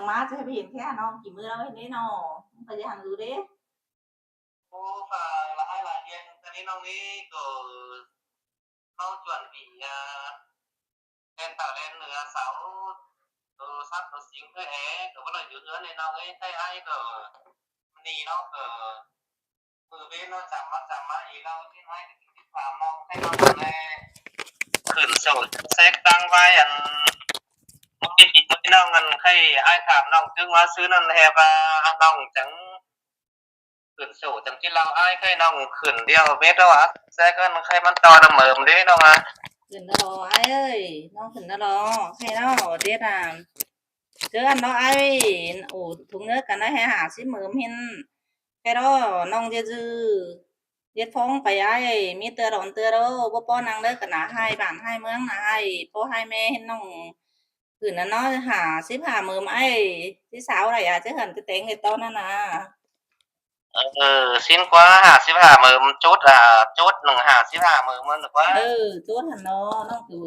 ມາຈະໃຫ້ໄປເຫັນແທ້ນ້ອງ ກິນມື້ລາວເຫັນເດ້ເນາະ ມັນກໍຢ່າຫັ້ນຢູ່ເດ້. ໂອ້ ກໍຫຼາຍຫຼາຍເດືອນຕອນນີ້ນ້ອງນີ້ກໍເຮົາຈວນປີ ອ່າ ແລ່ນປ່າແລ່ນເໜືອເສົາ ໂຕສັດໂຕສິງເອີຍແອ ກໍບໍ່ໄດ້ຢູ່ເຮືອນເດ້ນ້ອງເອີຍ ໄທອ້າຍກໍໜີເນາະ ກໍ ມື້ເວນເນາະ ຈຳມາ ຈຳມາອີກແລ້ວ ເປັນອ້າຍກໍຕິດຕາມນ້ອງ ໃຫ້ນ້ອງແດ່ ຂຶ້ນໂສດແຊກຕັ້ງໄວ້ ອັນ ບໍ່ມີພີ່ນ້ອງ ອັນ ໃຫ້ອ້າຍຖາມນ້ອງ ຈຶ່ງວ່າຊື່ນັ້ນແຮວ່ານ້ອງຈັ່ງຂຶ້ນໂສດ ຈັ່ງກິນເຫຼົ້າ ອ້າຍໃຫ້ນ້ອງຂຶ້ນດຽວເມັດ ແລ້ວວ່າແຊກ ອັນ ໃຫ້ມັນຕໍ່ນຳເມີມເດ້ນ້ອງອະ ຂຶ້ນແລ້ວເນາະອ້າຍເອີຍ ນ້ອງຂຶ້ນແລ້ວເນາະ ໃຫ້ເນາະເດັດນະ ເຈີອັນເນາະອ້າຍ ໂອ້ ທຸງເນີກັນໄດ້ໃຫ້ຫ້າສິບເມີມເຫັນ ແຕ່ເນາະ ນ້ອງຈະຈື່ ເຮັດຟ້ອງໄປອ້າຍ ມີເທື່ອດອນເທື່ອໂດ ບໍ່ປ້ອນນາງເດີ ກະໜ້າຮ້າຍບ້ານຮ້າຍເມືອງ ໜ້າຮ້າຍພໍ່ຮ້າຍແມ່ ເຫັນນ້ອງຂຶ້ນນະເນາະ ຫ້າສິບຫ້າເມີມອ້າຍ ຊິເຊົາໄດ້ອາ ຈະເຮືອນຈະແຕງໄດ້ຕອນນັ້ນນະ. ເອີ ສິ້ນກວ່າຫ້າສິບຫ້າເມີມ ຈຸດ ອາ ຈຸດໜຶ່ງຫ້າສິບຫ້າເມີມມັນກວ່າ ເອີ ຈຸດຫັ້ນເນາະ ນ້ອງຄື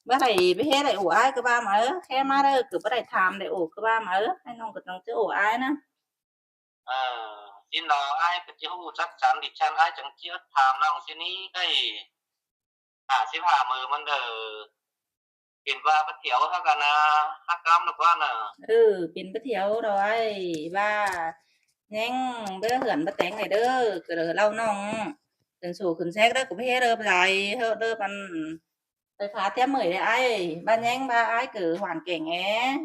ບໍ່ໄດ້ໄປເຮັດໄດ້ໂອ້ອ້າຍ ຄືວ່າມາເອີ ແຄ່ມາເດີ ຄືບໍ່ໄດ້ຖາມໄດ້ໂອ້ ຄືວ່າມາເອີ ໃຫ້ນ້ອງກໍຕ້ອງຈະໂອ້ອ້າຍນະ. ເອີ ຊິນເນາະ ອ້າຍກໍຊິຮູ້ຈັກສັນດິ ຊັ້ນອ້າຍຈັ່ງຈະຖາມນ້ອງຊິນີ້ໄດ້ ຫ້າສິບຫ້າເມີມັນເດີ ເປັນວ່າໄປທ່ຽວຫາກັນນະ ຮັກກັນນະກວ່ານະ ເອີ ເປັນໄປທ່ຽວດອກອ້າຍ ວ່າແຍງເບື່ອເຮືອນບໍ່ແຕງໃດເດີ ກໍເລີຍເລົ່ານ້ອງ ເປັນໂສຂຶ້ນແຊກເດີ ກໍບໍ່ເຮັດເດີ ໄປເດີ ມັນ ໄປພາແຕ້ມເໝີຍເດ້ອ້າຍ ບ້ານແຍງບ້ານອ້າຍເກີຫວານແກງແອ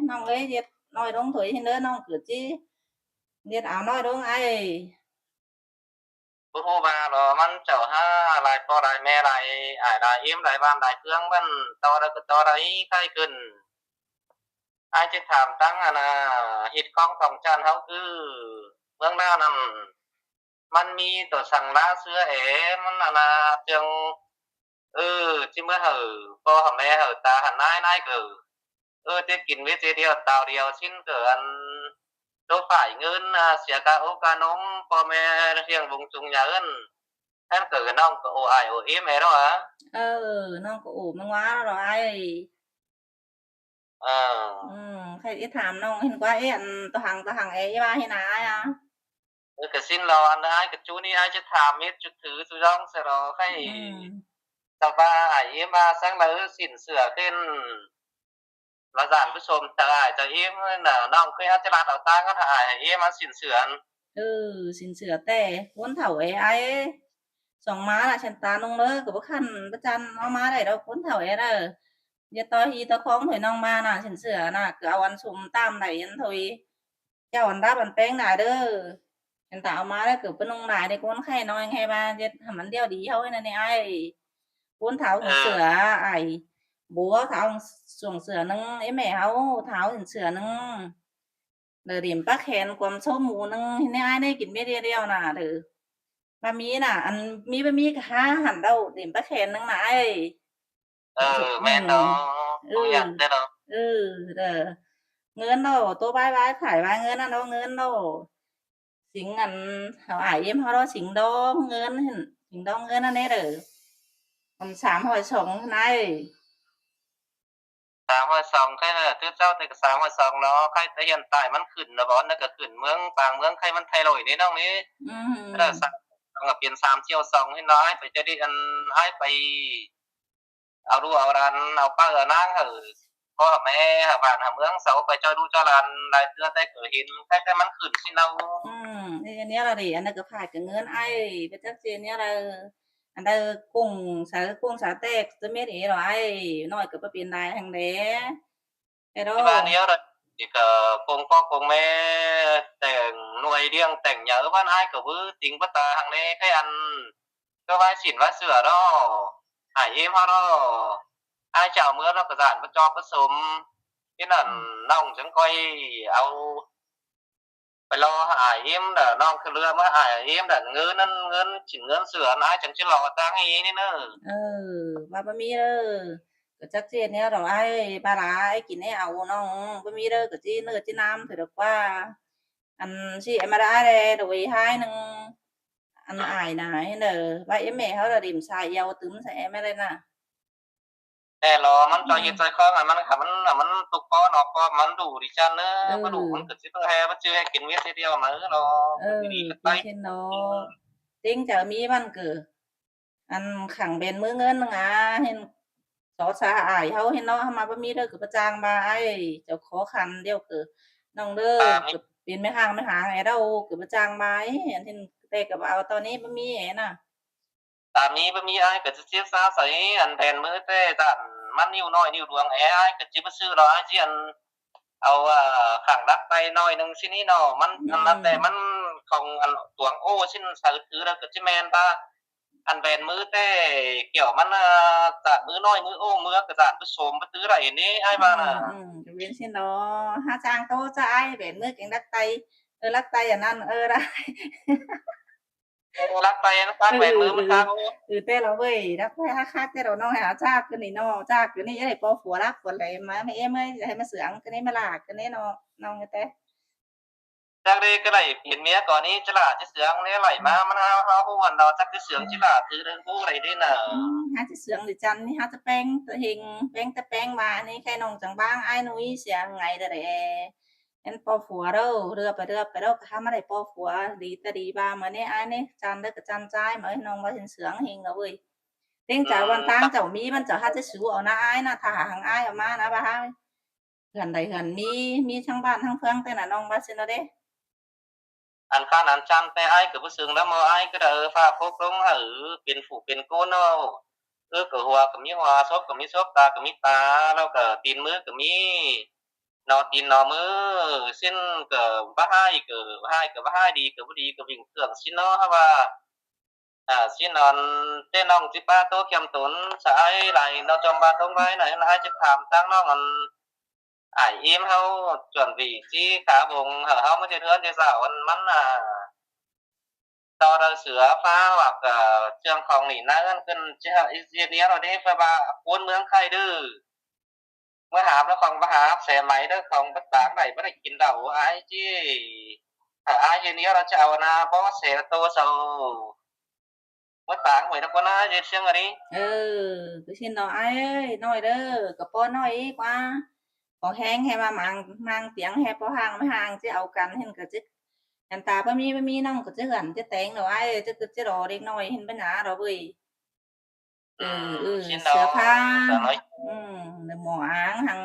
ນ້ອງເອີຍ ເຮັດນ້ອຍລົງໂຖຍເຫັນເດີ ນ້ອງເກີຊິເຮັດເອົານ້ອຍລົງອ້າຍ. ບໍ່ຮູ້ວ່າລອມັນເຈົ້າຫາຫຼາຍພໍ່ຫຼາຍແມ່ຫຼາຍອ້າຍຫຼາຍເອັມຫຼາຍບ້ານຫຼາຍເມືອງ ມັນຕໍ່ໄດ້ກໍຕໍ່ໄດ້ໄຄຂຶ້ນ. ອ້າຍຈະຖາມຕັ້ງອັນນ່າ ຮີດຄອງຂອງຈານເຮົາຄືເມືອງລາວນັ້ນ ມັນມີຕົວສັງລາເສືອແອ ມັນອັນນ່າ ຈັ່ງ ເອີ ຊິເມືອໃຫ້ພໍ່ໃຫ້ແມ່ໃຫ້ຕາໃຫ້ນາຍ ນາຍກໍ ເອີ ແຕ່ກິນເວເຈດຽວຕາວດຽວ ຊິນກໍອັນ ໂຕຝາຍເງິນ ອາ ເສຍກາອົບການົມ ພໍ່ແມ່ລ້ຽງບຸງຈຸງຍາເອີ້ນ ແລ້ວກໍນ້ອງກໍໂອອາຍໂອເອັມແອເນາະ ເອີ ນ້ອງກໍໂອມັງວາເນາະອ້າຍ. ເອີ ອືມ ຂ້ອຍຊິຖາມນ້ອງເຫັນກວ່າ ເອ ອັນ ຕະຫັງ ຕະຫັງ ເອ ວ່າເຫັນນາອ້າຍອະ ເອີ ກະສິ້ນລອ ອັນ ອ້າຍກະຈູນີ້ ອ້າຍຈະຖາມເຮັດຈຸດຖືຈຸດອງໃສ່ລອ ໃຫ້ ອືມ ແຕ່ວ່າອ້າຍເອັມວ່າສັງລະ ເອີ ສິນເຊື່ອຂຶ້ນ ລະສານຜູ້ຊົມ ຕາອ້າຍຕາເອັມນະ ນ້ອງເຄີຍເອົາຈະລັດເອົາຕາງກັນ ອ້າຍເອັມວ່າສິນເຊື່ອ ເອີ ສິນເຊື່ອແຕ່ຄົນເຖົ້າເອ ອ້າຍ ສອງມາລະ ສັນຕານົງເລີ ກະບໍ່ຂັນບໍ່ຈັນເອົາມາໄດ້ດອກ ຄົນເຖົ້າເອເດີ ຢ່າຕໍ່ຮີຕໍ່ຄອງເຖິງນ້ອງມານະ ສິນເຊື່ອນະ ກະເອົາອັນຊຸມຕາມໄດ້ອັນໂທຍ ເຈົ້າອັນດັບອັນແປງໄດ້ເດີ ຄັນຕາເອົາມາແລ້ວກະບໍ່ນຸ່ງຫຼາຍເດ້ ຄົນໄຂ້ນ້ອຍໃຫ້ວ່າເຮັດໃຫ້ມັນດຽວດີເຮົານັ້ນນີ້ອ້າຍ ຄົນເຖົ້າສິນເຊື່ອອ້າຍ ໂບເຖົ້າສວງເສື້ອໜຶ່ງ ເອ ແມ່ເຮົາເຖົ້າສິນເຊື່ອໜຶ່ງ ເດີ ເດັມປາແຂນກວມໂຊໝູໜຶ່ງ ເຮັດແນວອ້າຍໄດ້ກິນເມັດດຽວນະເດີ ບະໝີ່ນະ ອັນ ມີບະໝີ່ກະຫາຫັ້ນເດີ ເດັມປາແຂນໜຶ່ງນະອ້າຍ. ເອີ ແມ່ນເນາະ ເອີ ເອີ ເດີ ເງິນເນາະ ໂຕບາຍວາຍຂາຍວາຍເງິນນະເນາະ ເງິນເນາະ ສິງອັນ ເຮົາອາຍເອັມເຮົາເນາະ ສິງດອງເງິນ ສິງດອງເງິນອັນນີ້ເດີ ອັນສາມຮ້ອຍສອງນາຍ ສາມຮ້ອຍສອງ ໄຄແລ້ວ ຖືກເຈົ້າແຕ່ກໍສາມຮ້ອຍສອງເນາະ ໄຄແຕ່ຮຽນໃຕ້ມັນຂຶ້ນນະ ບໍ່ນັ້ນກໍຂຶ້ນເມືອງ ບາງເມືອງໄຄມັນໄທລອຍເດ້ນ້ອງນີ້ ອືມ ແລ້ວສາມ ກໍເປັນສາມສອງເຫັນນ້ອຍ ໄປຈະໄດ້ອັນ ອ້າຍໄປ ເອົາລູກເອົາຫຼານ ເອົາປ້າເອົານາງ ເອີ ພໍ່ແມ່ ບ້ານເມືອງເຊົາ ໄປເຈົ້າລູກເຈົ້າຫຼານຫຼາຍເທື່ອ ແຕ່ກໍເຫັນ ແຕ່ ແຕ່ມັນຂຶ້ນຊິເນາະ ອືມ ອັນນີ້ລະເດ ອັນນັ້ນກໍຂາຍກໍເງິນອ້າຍ ໄປຈັກຊິແນວໃດ ອັນໃດກົງສາ ກົງສາແຕກ ຈະແມ່ນເອລະອ້າຍ ນ້ອຍກໍບໍ່ເປັນຫຼາຍຫັ້ນແຫຼະ ແຕ່ດອກ ວ່າແນວໃດ ນີ້ກໍກົງພໍ່ກົງແມ່ ແຕ່ງໜ່ວຍລ້ຽງແຕ່ງຫຍັງ ບ້ານອ້າຍກໍວືຕິງປະຕາຫັ້ນແຫຼະ ແຕ່ອັນ ກໍໄວ້ສິນໄວ້ເຊື່ອເນາະ ອ້າຍເອັມເຮົາເນາະ ອ້າຍຈະເອົາເມືອເນາະ ກະດານປະຈອບປະສົມ ເຮັດນັ້ນ ອືມ ນ້ອງຈຶ່ງຄ່ອຍເອົາໄປລໍອ້າຍເອັມເດີ ນ້ອງຄືເຫຼືອມາອ້າຍເອັມເດີ ເງິນນັ້ນ ເງິນສິນເງິນເຊື່ອ ອ້າຍຈຶ່ງຊິລໍຕາງອີ່ນີ້ເນີ ເອີ ວ່າບໍ່ມີເດີ ກະຈັກຊິເຮັດແນວດອກອ້າຍ ປາຫຼາອ້າຍກິນໃຫ້ເອົານ້ອງ ບໍ່ມີເດີ ກະຈິເນີດຈິນາມເທື່ອດອກວ່າ ອັນຊິເອັມມາດາແດ່ ໂດຍຮ້າຍໜຶ່ງ ອັນອາຍນາຍເດີ ວ່າເອັມແມ່ເຮົາລະເດັມຊາອຽວຕຶມໃສ່ແອມແມ່ໄດ້ນະ ແຕ່ລະມັນຈອຍເຮັດຈອຍຄອງ ໃຫ້ມັນ ໃຫ້ມັນ ໃຫ້ມັນຕົກປອນອອກປອນ ມັນດຸດິຈັ່ນເດີ ເອີ ບໍ່ດຸມັນກໍຊິແຫ່ ມັນຊິແຫ່ກິນເມັດທີດຽວນະເນາະ ເອີ ເປັນຊັ້ນເນາະ ເຕັງຈະມີມັນກໍ ອັນຂັງແບນມືເງິນນະ ເຫັນ ຊໍຊາອາຍເຮົາເຫັນເນາະ ເຮົາມາບໍ່ມີເດີ ກໍບໍ່ຈ້າງມາ ອ້າຍເຈົ້າຂໍຂັນດຽວ ກໍນ້ອງເດີ ກໍເປັນແມ່ຮ້າງແມ່ຮ້າງແອດາ ກໍບໍ່ຈ້າງມາ ອັນເຫັນແຕ່ກໍບໍ່ເອົາ ຕອນນີ້ບໍ່ມີແອນະ ຕາມີບໍ່ມີອ້າຍກໍຈະເຈັບຊາໃສ່ອັນແຜ່ນມືແຕ່ດ້ານມັນນິ້ວນ້ອຍນິ້ວຫຼວງແອ ອ້າຍກໍຈະບໍ່ຊື້ດອກ ອ້າຍຊິອັນເອົາ ເອີ ຂ້າງດັກໄຕໜ້ອຍໜຶ່ງຊີ້ນີ້ເນາະ ມັນອັນນັ້ນແຕ່ມັນຂອງອັນຕວງໂອ້ຊີ້ນໃສ່ຄືແລ້ວກໍຈະແມ່ນວ່າອັນແຜ່ນມືແຕ່ກ່ຽວມັນ ເອີ ຈາກມືນ້ອຍມືໂອ້ເມືອກະຈານປະສົມປະຕື້ໄດ້ນີ້ອ້າຍວ່ານະ ອືມ ກໍເປັນຊີ້ເນາະ ຫາຈ້າງໂຕຊະອ້າຍ ແຜ່ນມືເກັ່ງດັກໄຕ ເອີ ດັກໄຕອັນນັ້ນ ເອີ ໄດ້ ເອີ ລັກໄປ ລັກໄປ ເອີ ເອີ ເອີ ແຕ່ລະເວີຍ ລັກໄປຄັກໆ ແຕ່ລະນ້ອງ ຫາຈາກຄືນີ້ເນາະ ຈາກຄືນີ້ ຢາກໄດ້ປໍຜົວລັກຜົວໄຫຼມາ ແມ່ເອີຍ ໃຫ້ມາເຊື່ອງຄືນີ້ ມາລາກຄືນີ້ເນາະ ນ້ອງແຕ່ ຈາກເດກໍໄດ້ເປັນເມຍກ່ອນນີ້ ຈະລາຈະເຊື່ອງແນວໄຫຼມາ ມັນຫາ ເຮົາຮູ້ອັນດອກ ຈັກຈະເຊື່ອງຈະລາ ຖືເລື່ອງຮູ້ໄດ້ເດ້ນະ ຫາຈະເຊື່ອງຫຼືຈັນນີ້ ຫາຈະແປງຕະເຫັງ ແປງຕະແປງວ່າ ອັນນີ້ແຄ່ນ້ອງຈັງບາງ ອ້າຍໜຸ່ຍເສຍຫາຍແທ້ ແມ່ນປໍຜົວເດີ ເຫຼືອໄປເຫຼືອໄປເດີ ກໍຫາມາໄດ້ປໍຜົວ ດີແຕ່ດີວ່າ ມື້ນີ້ອ້າຍນີ້ຈັນເດີ ກະຈັນຈ່າຍ ມາເອີຍ ນ້ອງວ່າເຫັນເຊື່ອງເຫັງລະເວີຍ ເຕັງຈາວັນຕາງເຈົ້າມີ ມັນເຈົ້າຫາຈະສູເອົານະອ້າຍນະ ຖ້າຫາຫັ້ງອ້າຍເອົາມານະ ວ່າເຮືອນໃດເຮືອນມີ ມີທັງບ້ານທັງເມືອງແຕ່ນະ ນ້ອງວ່າຊັ້ນເດີ ອັນຄັນອັນຈັນແຕ່ອ້າຍກໍບໍ່ເຊິ່ງນຳ ເອົາອ້າຍກໍໄດ້ຝາກປົກລົງໃຫ້ເປັນຜູ້ເປັນຄົນເນາະ ເອີ ກໍຫົວກໍມີຫົວ ສົບກໍມີສົບ ຕາກໍມີຕາ ແລ້ວກໍຕີນມືກໍມີ ໜໍ່ຕີນໜໍ່ມື ສິ້ນກໍບໍ່ຮ້າຍກໍຮ້າຍກໍບໍ່ຮ້າຍ ດີກໍບໍ່ດີກໍວິ່ງເຄື່ອງຊີ້ເນາະ ເຮົາວ່າ ອ່າ ຊິນອນແຕ່ນ້ອງຊິປາໂຕຂຽມຕົນ ສະອາຍຫຼາຍເນາະ ຈອມບາຕົງໄວ້ນະ ອາຍຈະຖາມທາງນ້ອງ ອັນ ອ້າຍອີມເຮົາ ຈວນຫວີ ຊິຂາວົງ ເຮົາມາເຮັດເຮືອນເຮັດຊານ ອັນ ມັນ ອ່າ ຕໍ່ເດີເສືອຟ້າວ່າ ເອີ ເຄື່ອງຂອງນີ້ນະ ເຮືອນຂຶ້ນ ຊິເຮັດແນວໃດ ເພາະວ່າຄົນເມືອງໄຄເດີ ມາຫາບແລ້ວຂອງມາຫາບແສໄໝເດີ ຂອງບັດຕາງໄດ້ບໍ່ໄດ້ກິນເຫຼົ້າ ອາຍຈີ ຖ້າອາຍຢູ່ນີ້ລາວຈະເອົານາບໍ່ແສໂຕເຊົາ ບັດຕາງໄວ້ນຳບໍ່ນາເຮັດຊຽງອັນນີ້ ເອີ ຄືຊິເນາະ ອາຍເອີຍ ນ້ອຍເດີ ກະປໍນ້ອຍອີກວ່າ ພໍແຮງແຮ່ວ່າມາງ ມາງຕຽງແຮ່ພໍຮ່າງມາຮ່າງ ຈະເອົາກັນ ເຫັນກະຈະ ອັນຕາບໍ່ມີ ບໍ່ມີ ນ້ອງກະຈະເຮືອນຈະແຕງດອກ ອາຍເອີຍ ຈະ ຈະລໍເດັກນ້ອຍ ເຫັນບັນຍາດອກເວີຍ. ເອີ ເອີ ເສືອຜ້າ ອືມ ໝໍອາງ ຫັງ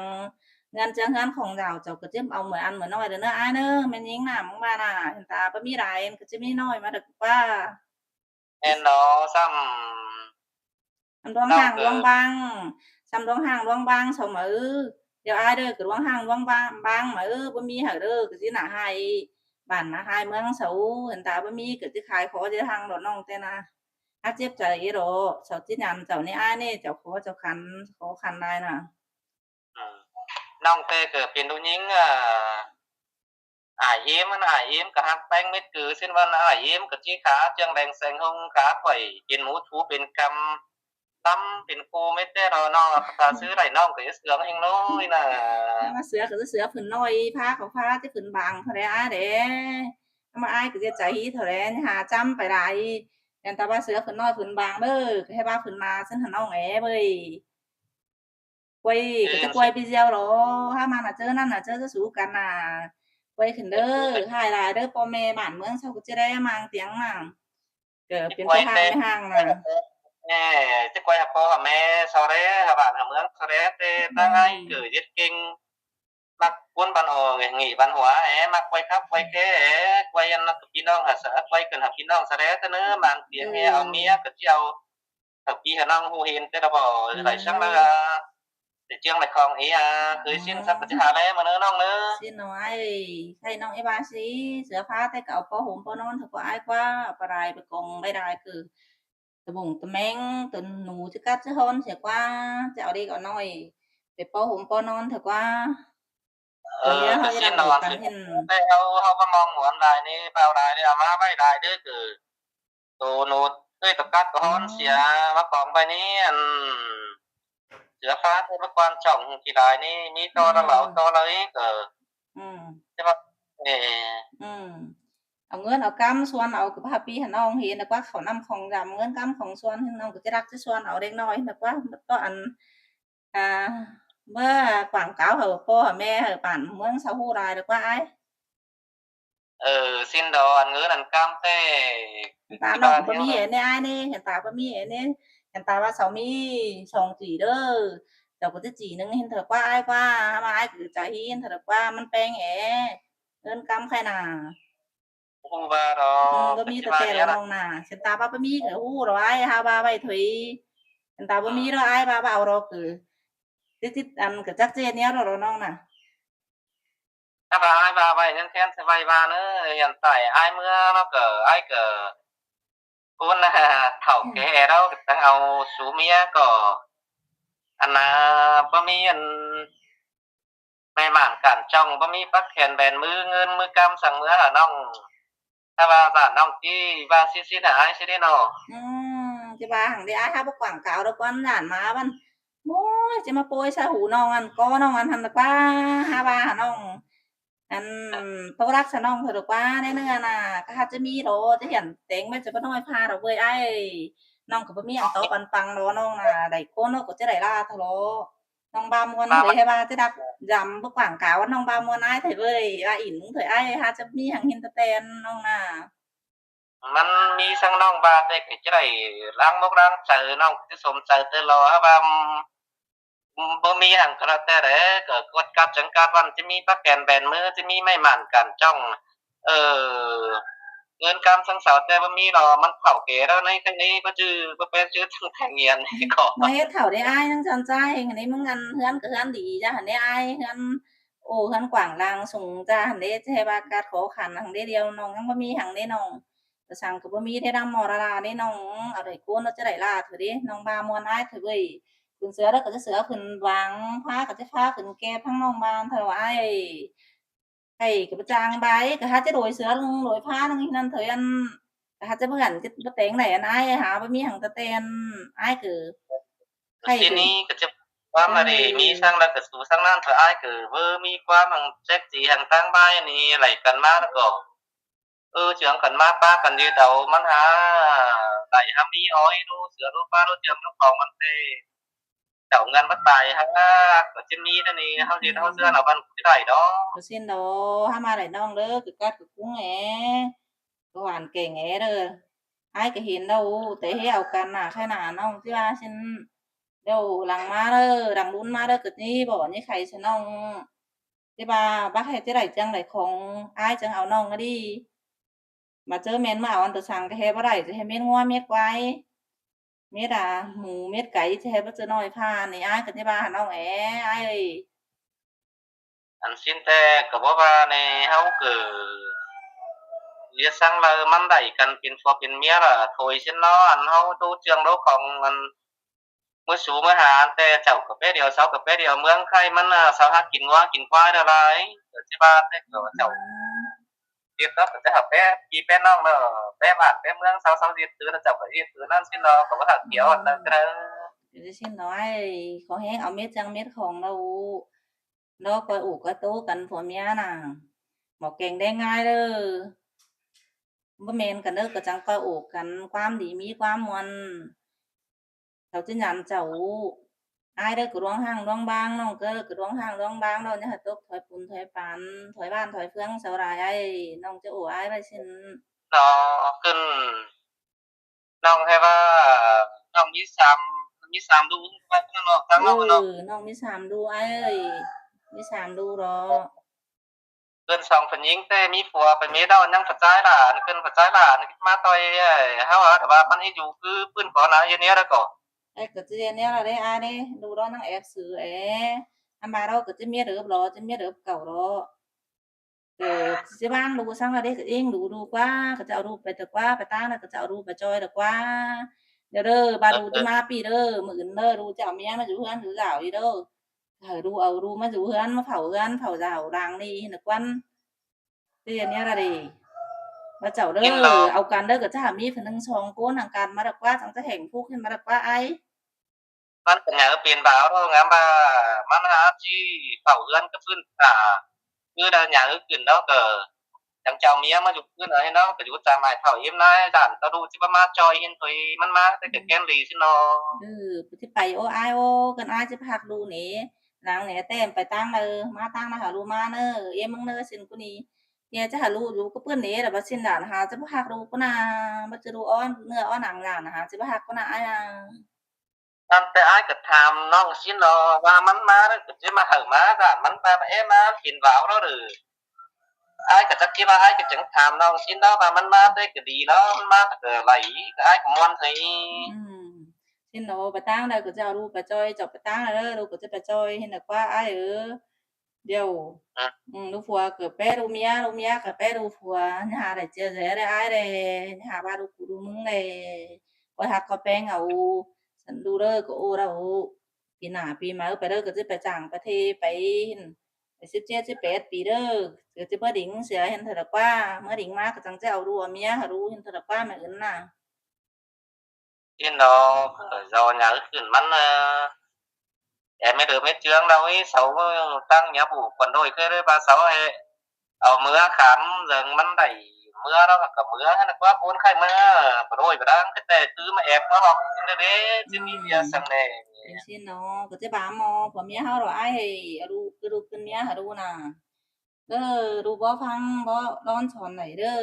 ເຮືອນເຈົ້າເຮືອນຂອງເຈົ້າ ເຈົ້າກໍຈະເອົາເໝືອອັນເໝືອນ້ອຍເດີເນີ ອ້າຍເນີ ແມ່ຍິງນະ ມຶງວ່ານະ ເຫັນຕາບໍ່ມີຫຼາຍ ມັນກໍຈະມີນ້ອຍມາເດີກວ່າ ແມ່ນເນາະ ສ່ຳ ສ່ຳດວງຮ່າງດວງບາງ ສ່ຳດວງຮ່າງດວງບາງ ເຊົາມາເອີ ດຽວອ້າຍເດີ ກໍດວງຮ່າງດວງບາງ ບາງມາເອີ ບໍ່ມີໃຫ້ເດີ ກໍຊິໜ້າຮ້າຍ ບ້ານໜ້າຮ້າຍເມືອງເຊົາ ເຫັນຕາບໍ່ມີ ກໍຊິຂາຍຂໍຈະທາງດອກນ້ອງແຕ່ນະ. ຫາເຈັບໃຈເອດອກ ເຈົ້າຈິນຍາມເຈົ້ານີ້ ອ້າຍນີ້ ເຈົ້າຂໍເຈົ້າຂັນ ຂໍຂັນຫຼາຍນະ. ອືມ ນ້ອງແຕ່ເກີດເປັນຜູ້ຍິງ ອາ ອ້າຍເອມ ມັນອ້າຍເອມກໍຮັກແປ້ງເມັດຄື ເຊັ່ນວ່າອ້າຍເອມກໍຈີຂາ ເຈືອງແດງແສງຫົງ ຂາຂ້ອຍເປັນໝູຖູເປັນກຳ ດຳເປັນໂຄເມັດແຕ່ເນາະ ຖ້າຊື້ໄດ້ນ້ອງກໍຈະເຊື່ອງແຮງນ້ອຍນະ ມາເຊື່ອກໍຈະເຊື່ອຜືນນ້ອຍ ຜ້າກໍຜ້າຈະຜືນບາງເທົ່າໃດອ້າຍເດ້ ມາອ້າຍກໍຈະໃຈເທົ່າໃດ ຫາຈຳໄປຫຼາຍ ແມ່ນແຕ່ວ່າເສືອຂຶ້ນນ້ອຍຂຶ້ນບາງເດີ ກໍໃຫ້ວ່າຂຶ້ນມາຊັ້ນຫານ້ອງແອເວີຍ ກວຍກໍຈະກວຍປີດຽວໂລ ຫາມານະເຈີນັ້ນນະເຈີຈະສູ້ກັນນະ ກວຍຂຶ້ນເດີ ຮ້າຍຫຼາຍເດີ ພໍ່ແມ່ບ້ານເມືອງເຮົາກໍຈະໄດ້ມາງຕຽງນະ ກໍເປັນພໍ່ຮ້າງແມ່ຮ້າງນະ ແມ່ຈະກວຍຫາພໍ່ຫາແມ່ຊາວແລ ຫາບ້ານຫາເມືອງຊາວແລ ແຕ່ນາງອ້າຍກໍເຮັດເກັ່ງ ມັກກວນບ້ານອອກ ຫງີບ້ານຫົວແອ ມັກໄກວຄັບໄກວແຄແອ ໄກວອັນນັ້ນກັບພີ່ນ້ອງຫາສະ ໄກວກັນຫາພີ່ນ້ອງສະແດເຕີເນີ ບາງເທື່ອແອເອົາເມຍກໍຊິເອົາ ຖ້າພີ່ຫານ້ອງຮູ້ເຫັນແຕ່ລະບໍ່ ຫຼາຍຄັ້ງລະ ໄດ້ເຈືອງໄດ້ຂອງເອອາ ເຄີຍສິ້ນສັກກໍຊິຫາແລມາເນີນ້ອງເນີ ຊິນ້ອຍ ໃຫ້ນ້ອງເອວາຊິ ເສືອຜ້າແຕ່ກໍເອົາຜ້າຫົ່ມຜ້ານອນເຖາະ ກໍອາຍກວ່າ ເອົາໄປຫຼາຍໄປກອງໄວ້ຫຼາຍຄື ຕະບົງຕະແມງ ຕົນໜູຈະກັດຈະຮອນເສຍກວ່າ ຈະເອົາເດັກເອົານ້ອຍ ໄປປໍຫົ່ມປໍນອນເຖາະກວ່າ ເອີ ເຮົາ ເຮົາ ເຮົາມາມອງໝວນຫຼາຍນີ້ ເບົາຫຼາຍນີ້ ເອົາມາໄວ້ຫຼາຍເດີ ຄື ໂຕໂນດເອີຍ ຕະກັດກະຮອນເສຍ ມາກອງໄວ້ນີ້ ອັນ ເສືອຟ້າເທມາກວານຊ່ອງທີ່ຫຼາຍນີ້ ມີຕໍ່ລະເອົາຕໍ່ລະອີກ ເອີ ອືມ ຈະວ່າ ເອີ ອືມ ເອົາເງິນເອົາກຳຊວນເອົາກັບພາພີ່ໃຫ້ນ້ອງເຫັນ ແລ້ວກວ່າເຂົ້ານ້ຳຂອງດຳ ເງິນກຳຂອງຊວນ ນ້ອງກໍຈະລັກຈະຊວນເອົາເດັກນ້ອຍ ແລ້ວກວ່າ ກໍອັນ ກະເມື່ອກວາງກາວໃຫ້ພໍ່ໃຫ້ແມ່ ໃຫ້ບ້ານເມືອງຊາວຮູ້ຫຼາຍດອກວ່າອ້າຍ. ເອີ ຊິນດອນ ເງິນອັນກຳແຕ່ ອັນຕານ້ອງບໍ່ມີແອແນ່ອ້າຍເນ ອັນຕາບໍ່ມີແອແນ່ ອັນຕາວ່າເຊົາມີສອງຈີເດີ ເຈົ້າກໍຈະຈີໜຶ່ງເຫັນເຖິກວ່າອ້າຍກວ່າ ຫາວ່າອ້າຍກໍຈະເຫັນເຖິກວ່າມັນແພງແອ ເງິນກຳໃຄນາ. ຮູ້ວ່າດອກ ອືມ ບໍ່ມີແຕ່ແຕ່ລະນ້ອງນາ ຄັນຕາວ່າບໍ່ມີກໍຮູ້ດອກອ້າຍ ຫາວ່າໄວ້ຖອຍ ຄັນຕາບໍ່ມີດອກອ້າຍວ່າບໍ່ເອົາດອກ ຕິດໆ ອັນ ກໍຈັກຊິເຮັດແນວດອກນ້ອງນາ. ຖ້າວ່າອ້າຍວ່າໄວ້ ຍັງແຄ້ນຊິໄວ້ວ່າເນີ ຢ້ານຕາຍອ້າຍເມືອເນາະ ກໍອ້າຍກໍ ຄົນນະ ເຖົ້າແກ່ແລ້ວ ກໍຕ້ອງເອົາຊູເມຍກໍ ອັນນາ ບໍ່ມີອັນ ແມ່ໝານການຈ້ອງ ບໍ່ມີປັກແຂນແບນມື ເງິນມືກຳສັງເມືອຫານ້ອງ ຖ້າວ່າສານນ້ອງຈີວ່າຊິຊິນຫາອ້າຍຊິເດເນາະ. ອືມ ຈະວ່າຫັ້ນເດ ອ້າຍຫາບໍ່ກວາງກາວດອກ ກວນຢ້ານມາມັນ ໂອ້ຍ ຈະມາໂປຍໃສ່ຫູນ້ອງ ອັນກໍນ້ອງອັນຫັ້ນດອກວ່າ ຫາວ່ານ້ອງ ອັນ ໂຕລັກສະໜອງເພິ່ນດອກວ່າ ໃນເນື້ອນະ ກໍຫາຈະມີດອກ ຈະຫຽນແຕງໄວ້ຈະບໍ່ນ້ອຍພາດອກເວີຍອ້າຍ ນ້ອງກໍບໍ່ມີອັນຕອບອັນຟັງດອກ ນ້ອງນະ ໄດ້ຄົນເນາະ ກໍຈະໄດ້ລາເທົ່າດອກ ນ້ອງບ່າວມ່ວນເລີຍ ໃຫ້ວ່າຈະດັກຢຳບໍ່ກວາງກາວ ນ້ອງບ່າວມ່ວນອ້າຍເທື່ອເວີຍ ວ່າອີ່ໜຶ່ງເທື່ອອ້າຍ ຫາຈະມີຫຍັງເຫັນຕະແຕນນ້ອງນະ. ມັນມີສັງນ້ອງບາດເດ ກໍຈະໄດ້ລ້າງມົກລ້າງໃຈ ນ້ອງຈະສົມໃຈແຕ່ລໍວ່າ ບໍ່ມີຫຍັງກະແລ້ວແຕ່ເດ້ ກໍກວດກັດຈັງກາດວັນ ຈະມີປະແກນແບນມື ຈະມີໄມ້ໝານການຈ້ອງ ເອີ ເງິນກຳສັງເສົາ ແຕ່ບໍ່ມີດອກ ມັນເຖົ້າແກ່ແລ້ວໃນໄທນີ້ ບໍ່ຈື່ ບໍ່ແປນຈື່ທັງແຂງງຽນກໍ ມາເຮັດເຖົ້າໄດ້ອ້າຍ ນາງຈອນໃຈ ອັນນີ້ມຶງ ອັນ ເຮືອນກໍເຮືອນດີຈ້າ ຫັ້ນເດ້ອ້າຍ ເຮືອນ ໂອ້ ເຮືອນກວ້າງລ່າງສູງຈ້າ ຫັ້ນເດ້ ຈະໃຫ້ວ່າກາດຂໍຂັນ ຫັ້ນເດ້ ດຽວນ້ອງຍັງບໍ່ມີຫຍັງເດ້ນ້ອງ ກະສັງກໍບໍ່ມີເດ້ ນຳມໍລະລາເດ້ນ້ອງ ເອົາໄດ້ໂກນ ເອົາຈະໄດ້ລາເທື່ອເດ້ ນ້ອງບ່າມ່ວນອ້າຍເທື່ອເວີຍ ຂຶ້ນເສືອແລ້ວກໍຈະເສືອຂຶ້ນຫວ່າງ ຜ້າກໍຈະຜ້າຂຶ້ນແກບ ທັງນ້ອງບ້ານເທົ່າອ້າຍ ໄຂ້ກໍບໍ່ຈາງບາຍ ກໍຫາຈະໂດຍເສືອໜຶ່ງ ໂດຍຜ້າໜຶ່ງ ນັ້ນເທື່ອ ອັນ ກໍຫາຈະເໝືອນ ຈະບໍ່ແຕງໄດ້ ອັນອ້າຍຫາບໍ່ມີຫຍັງ ແຕ່ແຕ່ອັນອ້າຍກໍ ໄຂ້ ທີ່ນີ້ກໍຈະ ຄວາມ ເອີ ອັນນີ້ມີສັງໃດກໍສູ້ສັງນັ້ນ ເພາະອ້າຍກໍບໍ່ມີຄວາມອັນແຈັກຈີຫຍັງ ທາງບ້ານນີ້ໄຫຼກັນມາ ແລ້ວກໍ ເອີ ເຈືອງກັນມາ ປະກັນຢືດເອົາ ມັນຫາໄດ້ຫາມີ ອ້ອຍ ດູເສືອ ດູປາ ດູເຈືອງ ດູຂອງມັນເຕ ເຈົ້າເງິນມັນຕາຍຫາ ກໍຈະມີແນວນີ້ ເຮົາເຮັດເຮົາເຊື່ອລະມັນຊິໄດ້ດອກ ບໍ່ເຊັ່ນດອກ ຫາມາໄດ້ນ້ອງເດີ ຄືກັດຄືກຸງແອ ກໍຫວານເກັ່ງແອເດີ ອ້າຍກໍເຫັນແລ້ວ ແຕ່ເຮັດເອົາກັນໜ້າໃຄໜ້າ ນ້ອງຊິວ່າຊັ້ນ ດຽວຫຼັງມາເດີ ຫຼັງລຸນມາເດີ ກໍນີ້ບໍ່ ນີ້ໄຂ່ສະໜອງ ແຕ່ວ່າບັກໃຫ້ຈະໄດ້ຈັ່ງໃດຂອງອ້າຍຈັ່ງເອົານ້ອງກໍດີ ມາເຈີແມ່ນມາເອົາອັນຕົວສັງກໍແຮບໍ່ໄດ້ ຈະໃຫ້ເມັດງົວເມັດຄວາຍ ເມັດ ອາ ໝູເມັດໄກ່ ຈະໃຫ້ບໍ່ເຈີນ້ອຍຜ່ານ ນີ້ອ້າຍກໍຈະວ່ານ້ອງແອ ອ້າຍເອີຍ. ອັນຊິນແຕ່ກໍບໍ່ວ່າແນ່ ເຮົາເກີດວຽກສັງລະມັນໄດ້ກັນເປັນຜົວເປັນເມຍລະໂຖຍຊິນເນາະ ອັນເຮົາໂຕເຈື່ອງໂລກຂອງອັນ ມື້ສູມື້ຫາ ແຕ່ເຈົ້າກໍແປດຽວ ເຊົາກໍແປດຽວ ເມືອງໄຄມັນນະ ເຊົາຫາກິນງົວກິນຄວາຍຫຼາຍ ກໍຊິວ່າແຕ່ກໍເຈົ້າ ອືມ ເຮັດເນາະ ກໍຈະຫາແປພີ່ແປນ້ອງເນາະ ແປບ້ານແປເມືອງ ເຊົາ ເຊົາເຮັດຄືນະ ເຈົ້າກໍເຮັດຄືນັ້ນຊິເນາະ ກໍບໍ່ທັນດຽວອັນນັ້ນກໍໄດ້ ເອີ ຊິນເນາະ ຂໍແຮງເອົາເມັດຈັ່ງເມັດຂອງລະ ລອກອດໂອກອດໂຕກັນຜົວເມຍນະ ບໍ່ແກງແດງງ່າຍເດີ ບໍ່ແມ່ນກັນເດີ ກໍຈັ່ງກອດໂອກກັນ ຄວາມດີມີຄວາມມ່ວນ ເຂົາຈະຫຍັນເຈົ້າ ອ້າຍເດີ ກະດວງຮ່າງດວງບາງ ນ້ອງເດີ ກະດວງຮ່າງດວງບາງ ເດີ ຢ່າໃຫ້ຕົກຖອຍປູນຖອຍປານ ຖອຍບ້ານຖອຍເຟືອງເຊົາຫຼາຍ ອ້າຍ ນ້ອງຈະໂອ້ອ້າຍໄວ້ຊັ້ນ ເນາະ ຂຶ້ນ ນ້ອງໃຫ້ວ່າ ນ້ອງມີສາມ ມີສາມລູກ ວ່າທາງນອກ ທາງນອກເນາະ ເອີ ນ້ອງມີສາມລູກອ້າຍເອີຍ ມີສາມລູກເນາະ ເພິ່ນສອງເພິ່ນຍິງ ແຕ່ມີຜົວໄປເມດອນ ຍັງກະຈາຍຫຼານ ຂຶ້ນກະຈາຍຫຼານ ມາຕ່ອຍເຮົາ ແຕ່ວ່າມັນເຮັດຢູ່ຄືປືນຂໍນາ ເຮັດແນວໃດກໍ ເອີ ກະຈະເຮັດແນວໃດອ້າຍເດ້ ດູດອນນາງແອບຊື່ເອ ອາມາດອກກະຈະເມດເອີບຫຼໍ ຈະເມດເອີບເກົ່າຫຼໍ ເອີ ຊິວາງດູສັງລະເດ ກະເອງດູ ດູກວ່າ ກະຈະເອົາດູໄປຕະກວ່າ ໄປຕາງນະ ກະຈະເອົາດູໄປຈ່ອຍຕະກວ່າ ດຽວເດີ ບາດູຈະມາປີ້ເດີ ມື້ອື່ນເດີ ດູຈະເອົາເມຍມາຢູ່ເຮືອນຄືລາວອີເດີ ໃຫ້ດູເອົາດູມາຢູ່ເຮືອນ ມາເຝົ້າເຮືອນ ເຝົ້າເຈົ້າຫຼັງນີ້ນະກວັນ ເດ ອັນນີ້ລະເດ ວ່າເຈົ້າເດີ ເອົາກັນເດີ ກະຈະມີຜູ້ໜຶ່ງສອງຄົນ ຫາກັນມາດອກກວ່າ ຈັ່ງຈະແຫ່ງຜູກຂຶ້ນມາດອກກວ່າອ້າຍ ມັນກະຫຍັງເປັນບ່າວເນາະ ງາມວ່າມັນຫາຊິເຝົ້າເຮືອນກັບພື້ນຕາ ຄືໄດ້ຫຍັງຂຶ້ນເນາະ ກໍ ຈັ່ງຈະເອົາເມຍມາຢູ່ຄືນ ເອີຍເນາະ ກໍຢູ່ຕາມອ້າຍເຖົ້າເອັມນາຍ ຢ້ານຕາລູກຊິບໍ່ມາຈ່ອຍ ເຫັນໂຕມັນມາແຕ່ກະແກ່ນຫຼີຊິເນາະ. ເອີ ຊິໄປ ໂອ້ ອ້າຍໂອ້ ຄັນອ້າຍຊິໄປຮັກລູກນີ້ ນາງແນ່ແຕ້ມໄປຕາງໃດ ມາຕາງໃດຫາລູກມາເນີ ເອັມເບິ່ງເນີ ຊິນກູນີ້ ເມຍຈະຫາລູກຢູ່ກັບເພິ່ນເດ້ ລະວ່າຊິນຫຼານຫາຈະບໍ່ຮັກລູກພຸ້ນນາ ບໍ່ຈະລູກອ່ອນເນື້ອອ່ອນໜັງຫຼານຫາຈະບໍ່ຮັກພຸ້ນນາ ອ້າຍ. ອັນແຕ່ອ້າຍກໍຖາມນ້ອງຊິນເນາະວ່າມັນມາແລ້ວກໍຊິມາໃຫ້ມາ ຖ້າມັນມາແອມາກິນວາວແລ້ວເດີ ອ້າຍກໍຈັກຊິວ່າ ອ້າຍກໍຈັ່ງຖາມນ້ອງຊິນເນາະວ່າມັນມາແຕ່ກໍດີເນາະ ມັນມາແຕ່ກໍໄຫຼ ກໍອ້າຍກໍມ່ວນໃຫ້. ອືມ ຊິນເນາະ ໄປຕາງໃດກໍຈະເອົາລູກໄປຈ່ອຍ ເຈົ້າໄປຕາງໃດເດີ ລູກກໍຈະໄປຈ່ອຍ ເຫັນດອກວ່າອ້າຍເອີຍ. ດຽວ ອືມ ລູກຜົວກໍແປລູກເມຍ ລູກເມຍກໍແປລູກຜົວ ຫາໄດ້ເຈີແດ່ອ້າຍແດ່ ຫາວ່າລູກກູລູກມຶງແດ່ ຂ້ອຍຮັກຂ້ອຍແພງເອົາ ສັນດູເດີ ກໍໂອ້ລະໂອ້ ປີໜ້າປີໃໝ່ໄປເດີ ກໍຈະໄປຕ່າງປະເທດ ໄປ ໄປສິບເຈັດ ສິບແປດປີເດີ ກໍຈະບໍ່ດິງເສຍ ເຫັນເທື່ອດອກວ່າ ເມື່ອດິງມາກໍຈັ່ງຈະເອົາລູກເອົາເມຍຫາລູກ ເຫັນເທື່ອດອກວ່າ ແມ່ເອີ້ນນະ. ເຫັນດອກ ເຈົ້າຫຍັງຂຶ້ນມັນ ແອ ແມ່ເດີແມ່ເຈືອງລາວເອີຍ ເຊົາຕັ້ງຍາບູກວນໂດຍ ເຄີຍໄດ້ວ່າເຊົາໃຫ້ເອົາເມືອຂາມເລື່ອງມັນໄດ້ເມືອລາວກໍເມືອຫັ້ນນະ ກວ່າໂພນໄຂ່ເມືອ ໂດຍກະດັງ ແຕ່ຄືມາແອບມາຮອກເດ້ ຊິມີເວຍສັງແດ່. ເປັນຊີ້ເນາະ ກໍຈະບາໝໍ ຜົວເມຍເຮົາດອກ ອ້າຍ ເອົາລູກ ຄືລູກຄືເມຍຫາດູນະ. ເອີ ລູກບໍ່ຟັງ ບໍ່ລອນສອນໃດເດີ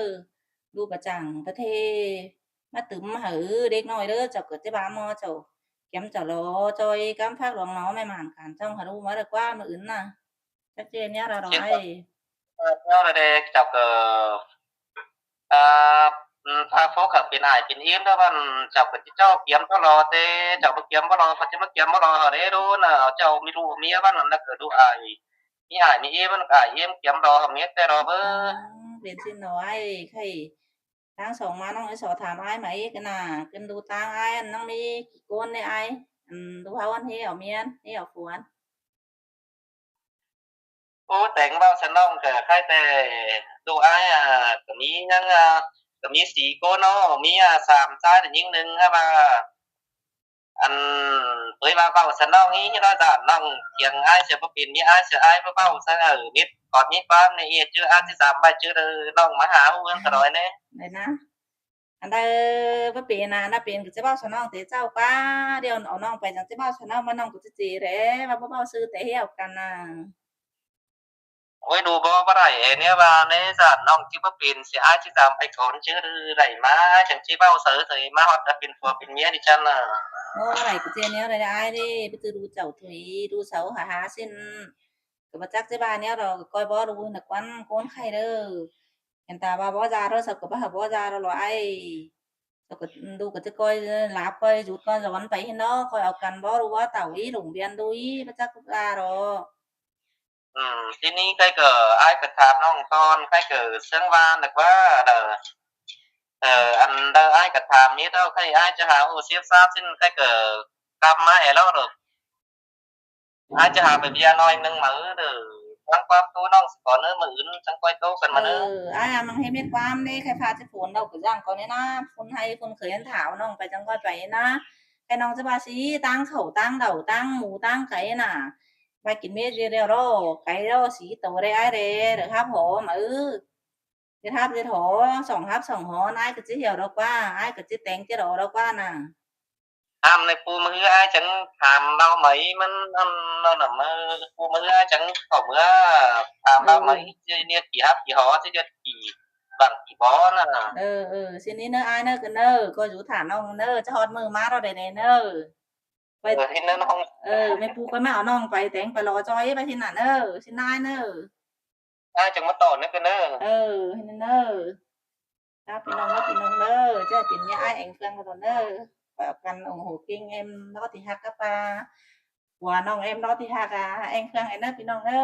ລູກກະຈັ່ງປະເທ ມາຕຶມໃຫ້ເດັກນ້ອຍເດີ ເຈົ້າເກີດແຕ່ບາໝໍ ເຈົ້າກຽມເຈົ້າລໍຈ່ອຍກຳພາກຫຼວງເນາະ ແມ່ໝານການຈ້ອງຫາລູກມາແລ້ວກວ່າມື້ອື່ນນະ ຈັກເຈແນວລະດອກອ້າຍ ແນວລະເດ ເຈົ້າກໍ ອ່າ ອືມ ພາພວກເຂົາເປັນອ້າຍເປັນອີມເດີ ວ່າເຈົ້າກໍຊິເຈົ້າກຽມເຈົ້າລໍເຕ ເຈົ້າບໍ່ກຽມບໍ່ລໍ ເຂົາຈະມາກຽມບໍ່ລໍເຮົາເດ້ ດູນະ ເຈົ້າມີລູກເມຍວ່ານັ້ນ ແລ້ວກໍດູອ້າຍ ມີອ້າຍມີອີມ ມັນກໍອ້າຍອີມກຽມລໍເຮົາເມຍແຕ່ລໍເບີ ອືມ ເປັນຊີ້ເນາະ ອ້າຍ ໄຂ່ ທາງສອງມາ ນ້ອງໄດ້ສອບຖາມອ້າຍມາອີກນະ ຂຶ້ນດູຕາງອ້າຍ ອັນ ນາງມີກີ່ຄົນເດອ້າຍ ອັນ ດູເຮົາອັນເຮເອົາເມຍ ເຮເອົາຜົວ ໂອ້ ແຕ່ງເວົ້າຊະນ້ອງ ກໍໄຄແຕ່ ໂຕອ້າຍ ອ່າ ກໍມີຍັງ ອ່າ ກໍມີສີ່ຄົນເນາະ ມີ ອ່າ ສາມຊາຍແລະຍິງໜຶ່ງ ຫາວ່າ ອັນ ເອີຍ ວ່າເວົ້າຊະນ້ອງ ອີ່ນ້ອຍຕານ້ອງ ຖຽງອ້າຍເສຍບໍ່ເປັນ ມີອ້າຍເສຍອ້າຍບໍ່ເວົ້າຊະ ເອີ ມີກອດມີປານໃນເອດ ຈື່ອາດຊິສາມໃບ ຈື່ເດີ ນ້ອງມາຫາຮູ້ເລື່ອງສະດອຍແດ່ ໄດ້ນະ. ອັນໃດບໍ່ເປັນນະ ອັນໃດເປັນກໍຈະເວົ້າຊະນ້ອງເຕະເຈົ້າກວ່າ ດຽວເອົານ້ອງໄປຈັ່ງຈະເວົ້າຊະນ້ອງ ວ່ານ້ອງກໍຈະເຈແຫຼະ ວ່າບໍ່ເວົ້າຊື່ແຕ່ເຮົວກັນນະ. ໂອ້ຍ ດູບໍ່ ບໍ່ໄດ້ແນວວ່າໃນສານ ນ້ອງຈິບໍ່ເປັນ ຊິອ້າຍຊິຕາມໄປກ່ອນ ຈື່ໄດ້ມາຈັ່ງຊິເວົ້າເສີຍ ມາຮອດກໍເປັນຜົວເປັນເມຍດິຊັ້ນນະ. ບໍ່ໄດ້ກໍເຈແນວໃດອ້າຍເດ້ ໄປຈື່ດູເຈົ້າທຸຍ ດູເສົາຫາຫາຊິນ ກໍບໍ່ຈັກຊິວ່າແນວດອກ ກໍຄ່ອຍບໍ່ຮູ້ນະ ກວນໂກນໄຂ່ເດີ ເຫັນຕາວ່າບໍ່ຢາໂທລະສັບກໍບໍ່ຫາບໍ່ຢາແລ້ວລະອ້າຍ ແລ້ວກໍດູກໍຈະຄ່ອຍຫຼາບ ຄ່ອຍຢຸດ ຄ່ອຍຫຼອນໄປເນາະ ຄ່ອຍເອົາກັນບໍ່ຮູ້ວ່າເຕົາອີ່ ຫຼົງວຽນດູອີ່ ບໍ່ຈັກວ່າດອກ. ອືມ ທີນີ້ໄຄກໍ ອ້າຍກໍຖາມນ້ອງກ່ອນ ໄຄກໍເຊິ່ງວ່ານະວ່າ ເອີ ອັນໃດອ້າຍກໍຖາມນີ້ເທົ່າ ໄຄອ້າຍຈະຫາໂອເຊຟຊາບຊິນ ໄຄກໍກັບມາແອລອດ ອ້າຍຈະຫາໄປເບຍໜ້ອຍໜຶ່ງມາເດີ ຟັງຄວາມໂຕນ້ອງສະກ່ອນເດີ ມື້ອື່ນຈັ່ງຄ່ອຍໂຕກັນມາເດີ. ເອີ ອ້າຍມັນເຮັດແມ່ນຄວາມເດ້ ໄຄພາຈະຝົນດອກ ກະຢ່າງກ່ອນນີ້ນະ ຄົນໄຮ່ຄົນເຄີຍຫັ້ນຖາວນ້ອງໄປຈັ່ງຄ່ອຍໄປນະ ໄຄນ້ອງຈະວ່າຊິຕາງເຂົ້າຕາງເຫຼົ່າຕາງໝູຕາງໄກ່ນະ ໄປກິນເມັດຢູ່ແລ້ວເນາະ ໄກ່ເນາະ ສີ່ໂຕໄດ້ອ້າຍເດ້ ເດີຮັບຫອມ ເອີ ເຮັດຮັບເຮັດຫໍ ສອງຮັບສອງຫໍ ນາຍກໍຊິຫ່ຽວດອກວ່າ ອ້າຍກໍຊິແຕງຊິຫຼໍດອກວ່ານະ. ອັນໃນປູມາເຮືອອ້າຍຈັ່ງຖາມລາວໃໝ ມັນອັນນັ້ນນະ ມາປູມາເຮືອອ້າຍຈັ່ງເຂົ້າເມືອຖາມລາວໃໝ ຊິເຮັດກີ່ຮັບກີ່ຫໍ ຊິເຮັດກີ່ບັງກີ່ບໍ່ນະ. ເອີ ເອີ ຊິນີ້ເນີອ້າຍເນີ ກັນເນີ ກໍຢູ່ຖ້ານ້ອງເນີ ຈະຮອດມື້ມາເທົ່າໃດແດ່ເນີ. ໄປ ເອີ ເຫັນແລ້ວນ້ອງ ເອີ ແມ່ປູກໍມາເອົານ້ອງໄປແຕງໄປຫຼໍຈ່ອຍໄປທີ່ນັ້ນເນີ ຊິນາຍເນີ ອ້າຍຈັ່ງມາຕໍ່ເນີ ກັນເນີ. ເອີ ເຫັນເນີ ລາພີ່ນ້ອງເດີ ພີ່ນ້ອງເດີ ເຈົ້າເປັນເມຍອ້າຍແອງເຟືອງກັນເດີ ໄປເອົາກັນ ໂອ້ໂຫ ເກັ່ງແອມເນາະທີ່ຮັກກັບປາ ຜົວນ້ອງແອມເນາະທີ່ຮັກ ອາ ແອງເຟືອງແອນເດີ ພີ່ນ້ອງເດີ.